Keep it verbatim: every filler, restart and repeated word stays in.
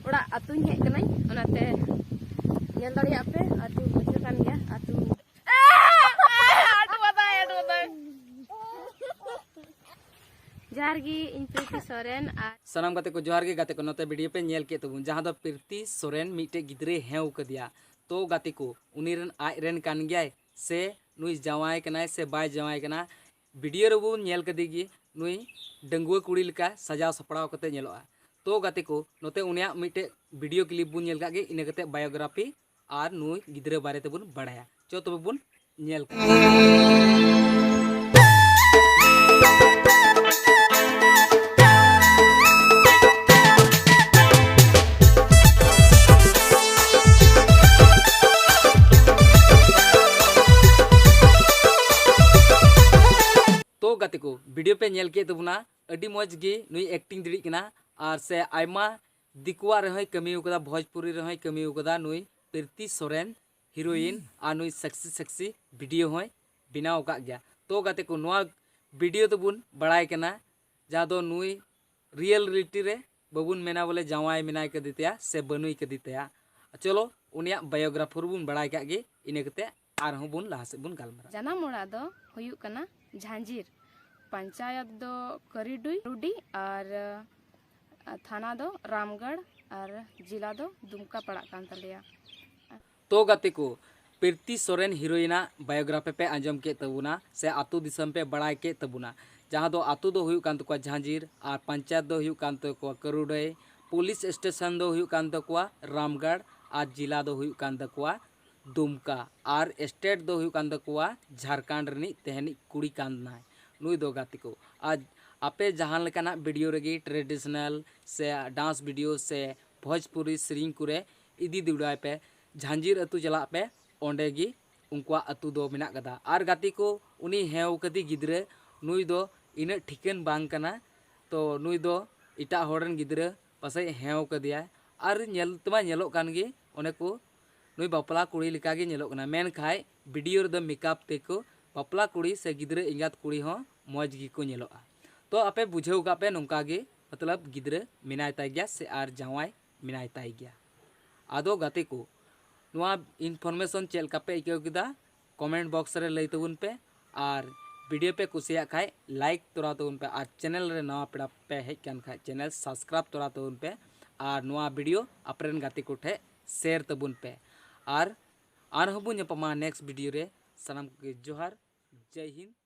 ᱚᱲᱟᱜ ᱟᱹᱛᱩᱧ ᱦᱮᱡ ᱠᱟᱹᱱᱟᱹᱧ, ᱚᱱᱟᱛᱮ ᱧᱮᱞ ᱫᱟᱲᱮᱭᱟᱜ ᱯᱮ ᱟᱹᱛᱩ ᱵᱩᱡᱷᱟᱹᱜ ᱠᱟᱱ ᱜᱮᱭᱟ ᱟᱹᱛᱩ᱾ ᱡᱚᱦᱟᱨ ᱜᱮ, ᱤᱧ ᱯᱨᱤᱛᱤ ᱥᱚᱨᱮᱱ᱾ ᱟᱨ ᱥᱟᱱᱟᱢ ᱜᱟᱛᱮ ᱠᱚ ᱡᱚᱦᱟᱨ ᱜᱮ᱾ ᱜᱟᱛᱮ ᱠᱚ, ᱱᱚᱛᱮ ᱵᱷᱤᱰᱤᱭᱳ ᱯᱮ ᱧᱮᱞ ᱠᱮᱫ ᱛᱟᱵᱚᱱ, ᱡᱟᱦᱟᱸ ᱫᱚ ᱯᱨᱤᱛᱤ ᱥᱚᱨᱮᱱ ᱢᱤᱫᱴᱮᱡ ᱜᱤᱫᱽᱨᱟᱹᱭ ᱦᱮᱣ ᱠᱟᱫᱮᱭᱟ᱾ ᱛᱚ ᱜᱟᱛᱮ ᱠᱚ, ᱩᱱᱤ ᱨᱮᱱ ᱟᱡ ᱨᱮᱱ ᱠᱟᱱ ᱜᱮᱭᱟᱭ ᱥᱮ ᱱᱩᱭ ᱡᱟᱶᱟᱭ ᱠᱟᱱᱟᱭ ᱥᱮ ᱵᱟᱭ ᱡᱟᱶᱟᱭ ᱠᱟᱱᱟ? ᱵᱷᱤᱰᱤᱭᱳ ᱨᱮᱵᱚᱱ ᱧᱮᱞ ᱠᱟᱫᱮ ᱜᱮ, ᱱᱩᱭ ᱰᱟᱺᱜᱩᱣᱟᱹ ᱠᱩᱲᱤ ᱞᱮᱠᱟ ᱥᱟᱡᱟᱣ ᱥᱟᱯᱲᱟᱣ ᱠᱟᱛᱮ ᱧᱮᱞᱚᱜᱼᱟ᱾ ᱛᱚ ᱜᱟᱛᱮ ᱠᱚ, ᱱᱚᱛᱮ ᱩᱱᱤᱭᱟᱜ ᱢᱤᱫᱴᱮᱡ ᱵᱷᱤᱰᱤᱭᱳ ᱠᱞᱤᱯ ᱵᱚᱱ ᱧᱮᱞ ᱠᱟᱜ ᱜᱮ, ᱤᱱᱟᱹ ᱠᱟᱛᱮ ᱵᱟᱭᱳᱜᱨᱟᱯᱷᱤ ᱟᱨ ᱱᱩᱭ ᱜᱤᱫᱽᱨᱟᱹ ᱵᱟᱨᱮ ᱛᱮᱵᱚᱱ ᱵᱟᱲᱟᱭᱟ᱾ ᱪᱚ ᱛᱚᱵᱮ ᱵᱚᱱ ᱧᱮᱞ ᱠᱟᱜ᱾ ᱛᱚ ᱜᱟᱛᱮ ᱠᱚ, ᱵᱷᱤᱰᱤᱭᱳ ᱯᱮ ᱧᱮᱞ ᱠᱮᱫ ᱛᱟᱵᱚᱱᱟ, ᱟᱹᱰᱤ ᱢᱚᱡᱽ ᱜᱮ ᱱᱩᱭ ᱮᱠᱴᱤᱝ ᱫᱟᱲᱮᱭᱟᱜ ᱠᱟᱱᱟ᱾ ᱟᱨ ᱥᱮ ᱟᱭᱢᱟ ᱫᱤᱠᱩᱣᱟᱜ ᱨᱮᱦᱚᱸᱭ ᱠᱟᱹᱢᱤ ᱟᱠᱟᱫᱟ, ᱵᱷᱳᱡᱽᱯᱩᱨᱤ ᱨᱮᱦᱚᱸᱭ ᱠᱟᱹᱢᱤ ᱟᱠᱟᱫᱟ ᱱᱩᱭ ᱯᱨᱤᱛᱤ ᱥᱚᱨᱮᱱ ᱦᱤᱨᱳᱭᱤᱱ, ᱟᱨ ᱱᱩᱭ ᱥᱮᱠᱥᱤ ᱥᱮᱠᱥᱤ ᱵᱷᱤᱰᱤᱭᱳ ᱦᱚᱸᱭ ᱵᱮᱱᱟᱣ ᱟᱠᱟᱫ ᱜᱮᱭᱟ᱾ ᱛᱚ ᱜᱟᱛᱮ ᱠᱚ, ᱱᱚᱣᱟ ᱵᱷᱤᱰᱤᱭᱳ ᱫᱚᱵᱚᱱ ᱵᱟᱲᱟᱭ ᱠᱟᱱᱟ, ᱡᱟᱦᱟᱸ ᱫᱚ ᱱᱩᱭ ᱨᱤᱭᱮᱞ ᱨᱤᱭᱮᱞᱤᱴᱤ ᱨᱮ ᱵᱟᱵᱚᱱ ᱢᱮᱱᱟ ᱵᱚᱞᱮ ᱡᱟᱶᱟᱭ ᱢᱮᱱᱟᱭ ᱠᱟᱫᱮ ᱛᱟᱭᱟ ᱥᱮ ᱵᱟᱹᱱᱩᱭ ᱠᱟᱫᱮ ᱛᱟᱭᱟ᱾ ᱪᱚᱞᱚ, ᱩᱱᱤᱭᱟᱜ ᱵᱟᱭᱳᱜᱨᱟᱯᱷᱟᱨ ᱵᱚᱱ ᱵᱟᱲᱟᱭ ᱠᱟᱜ ᱜᱮ, ᱤᱱᱟᱹ ᱠᱟᱛᱮ ᱟᱨᱦᱚᱸ ᱵᱚᱱ ᱞᱟᱦᱟ ᱥᱮᱫ ᱵᱚᱱ ᱜᱟᱞᱢᱟᱨᱟᱣᱟ᱾ ᱡᱟᱱᱟᱢ ᱚᱲᱟᱜ ᱫᱚ ᱦᱩᱭᱩᱜ ᱠᱟᱱᱟ ᱡᱷᱟᱸᱡᱤᱨ, ᱯᱚᱧᱪᱟᱭᱚᱛ ᱫᱚ ᱠᱟᱹᱨᱤᱰᱩᱭ ᱨᱩᱰᱤ ᱟᱨ ᱛᱷᱟᱱᱟ ᱫᱚ ᱨᱟᱢᱜᱚᱲ ᱟᱨ ᱡᱮᱞᱟ ᱫᱚ ᱫᱩᱢᱠᱟ ᱯᱟᱲᱟᱜ ᱠᱟᱱ ᱛᱟᱞᱮᱭᱟ᱾ ᱛᱚ ᱜᱟᱛᱮ ᱠᱚ, ᱯᱨᱤᱛᱤ ᱥᱚᱨᱮᱱ ᱦᱤᱨᱳᱭᱤᱱᱟᱜ ᱵᱟᱭᱳᱜᱨᱟᱯᱷᱤ ᱯᱮ ᱟᱸᱡᱚᱢ ᱠᱮᱫ ᱛᱟᱵᱚᱱᱟ ᱥᱮ ᱟᱹᱛᱩ ᱫᱤᱥᱚᱢ ᱯᱮ ᱵᱟᱲᱟᱭ ᱠᱮᱫ ᱛᱟᱵᱚᱱᱟ, ᱡᱟᱦᱟᱸ ᱫᱚ ᱟᱹᱛᱩ ᱫᱚ ᱦᱩᱭᱩᱜ ᱠᱟᱱ ᱛᱟᱠᱚᱣᱟ ᱡᱷᱟᱸᱡᱤᱨ ᱟᱨ ᱯᱚᱧᱪᱟᱭᱮᱛ ᱫᱚ ᱦᱩᱭᱩᱜ ᱠᱟᱱ ᱛᱟᱠᱚᱣᱟ ᱠᱟᱹᱨᱩᱰᱟᱹᱭ, ᱯᱩᱞᱤᱥ ᱥᱴᱮᱥᱚᱱ ᱫᱚ ᱦᱩᱭᱩᱜ ᱠᱟᱱ ᱛᱟᱠᱚᱣᱟ ᱨᱟᱢᱜᱟᱲ ᱟᱨ ᱡᱮᱞᱟ ᱫᱚ ᱦᱩᱭᱩᱜ ᱠᱟᱱ ᱛᱟᱠᱚᱣᱟ ᱫᱩᱢᱠᱟ ᱟᱨ ᱥᱴᱮᱴ ᱫᱚ ᱦᱩᱭᱩᱜ ᱠᱟᱱ ᱛᱟᱠᱚᱣᱟ ᱡᱷᱟᱲᱠᱷᱚᱸᱰ ᱨᱤᱱᱤᱡ ᱛᱮᱦᱮᱱᱤᱡ ᱠᱩᱲᱤ ᱠᱟᱱᱟᱭ ᱱᱩᱭ ᱫᱚ ᱜᱟᱛᱮ ᱠᱚ᱾ ᱟᱨ ᱟᱯᱮ ᱡᱟᱦᱟᱸ ᱞᱮᱠᱟᱱᱟᱜ ᱵᱷᱤᱰᱤᱭᱳ ᱨᱮᱜᱮ ᱴᱨᱮᱰᱤᱥᱚᱱᱟᱞ ᱥᱮ ᱰᱟᱱᱥ ᱵᱷᱤᱰᱤᱭᱳ ᱥᱮ ᱵᱷᱳᱡᱽᱯᱩᱨᱤ ᱥᱮᱨᱮᱧ ᱠᱚᱨᱮ ᱤᱫᱤ ᱫᱟᱲᱮᱭᱟᱭ ᱯᱮ, ᱡᱷᱟᱸᱡᱤᱨ ᱟᱹᱛᱩ ᱪᱟᱞᱟᱜ ᱯᱮ, ᱚᱸᱰᱮ ᱜᱮ ᱩᱱᱠᱩᱣᱟᱜ ᱟᱹᱛᱩ ᱫᱚ ᱢᱮᱱᱟᱜ ᱠᱟᱫᱟ᱾ ᱟᱨ ᱜᱟᱛᱮ ᱠᱚ, ᱩᱱᱤ ᱦᱮᱣ ᱠᱟᱫᱮ ᱜᱤᱫᱽᱨᱟᱹ ᱱᱩᱭ ᱫᱚ ᱤᱱᱟᱹᱜ ᱴᱷᱤᱠᱟᱹᱱ ᱵᱟᱝ ᱠᱟᱱᱟ᱾ ᱛᱚ ᱱᱩᱭ ᱫᱚ ᱮᱴᱟᱜ ᱦᱚᱲ ᱨᱮᱱ ᱜᱤᱫᱽᱨᱟᱹ ᱯᱟᱥᱮᱡ ᱦᱮᱣ ᱠᱟᱫᱮᱭᱟᱭ᱾ ᱟᱨ ᱧᱮᱞ ᱛᱮᱢᱟ ᱧᱮᱞᱚᱜ ᱠᱟᱱ ᱜᱮ, ᱚᱱᱮ ᱠᱚ ᱱᱩᱭ ᱵᱟᱯᱞᱟ ᱠᱩᱲᱤ ᱞᱮᱠᱟᱜᱮ ᱧᱮᱞᱚᱜ ᱠᱟᱱᱟ, ᱢᱮᱱᱠᱷᱟᱡ ᱵᱷᱤᱰᱤᱭᱳ ᱨᱮᱫᱚ ᱢᱮᱠᱟᱯ ᱛᱮᱠᱚ ᱵᱟᱯᱞᱟ ᱠᱩᱲᱤ ᱥᱮ ᱜᱤᱫᱽᱨᱟᱹ ᱮᱸᱜᱟᱛ ᱠᱩᱲᱤ ᱦᱚᱸ ᱢᱚᱡᱽ ᱜᱮᱠᱚ ᱧᱮᱞᱚᱜᱼᱟ᱾ ᱛᱚ ᱟᱯᱮ ᱵᱩᱡᱷᱟᱹᱣ ᱠᱟᱜ ᱯᱮ, ᱱᱚᱝᱠᱟ ᱜᱮ ᱢᱚᱛᱞᱚᱵ ᱜᱤᱫᱽᱨᱟᱹ ᱢᱮᱱᱟᱭ ᱛᱟᱭ ᱜᱮᱭᱟ ᱥᱮ ᱟᱨ ᱡᱟᱶᱟᱭ ᱢᱮᱱᱟᱭ ᱛᱟᱭ ᱜᱮᱭᱟ᱾ ᱟᱫᱚ ᱜᱟᱛᱮ ᱠᱚ, ᱱᱚᱣᱟ information ᱪᱮᱫ ᱞᱮᱠᱟ ᱯᱮ ᱟᱹᱭᱠᱟᱹᱣ ᱠᱮᱫᱟ? Comment box ᱨᱮ ᱞᱟᱹᱭ ᱛᱟᱵᱚᱱ ᱯᱮ᱾ ᱟᱨ video ᱯᱮ ᱠᱩᱥᱤᱭᱟᱜ ᱠᱷᱟᱡ like ᱛᱚᱨᱟ ᱛᱟᱵᱚᱱ ᱯᱮ, ᱟᱨ channel ᱨᱮ ᱱᱟᱣᱟ ᱯᱮᱲᱟ ᱯᱮ ᱦᱮᱡ ᱠᱟᱱ ᱠᱷᱟᱡ channel subscribe ᱛᱚᱨᱟ ᱛᱟᱵᱚᱱ ᱯᱮ, ᱟᱨ ᱱᱚᱣᱟ video ᱟᱯᱮ ᱨᱮᱱ ᱜᱟᱛᱮ ᱠᱚ ᱴᱷᱮᱡ share ᱛᱟᱵᱚᱱ ᱯᱮ᱾ ᱟᱨ ᱟᱨᱦᱚᱸ ᱵᱚᱱ ᱧᱟᱯᱟᱢᱟ next video ᱨᱮ᱾ ᱥᱟᱱᱟᱢ ᱠᱚᱜᱮ ᱡᱚᱦᱟᱨ, ᱡᱟᱭ ᱦᱤᱱᱫ᱾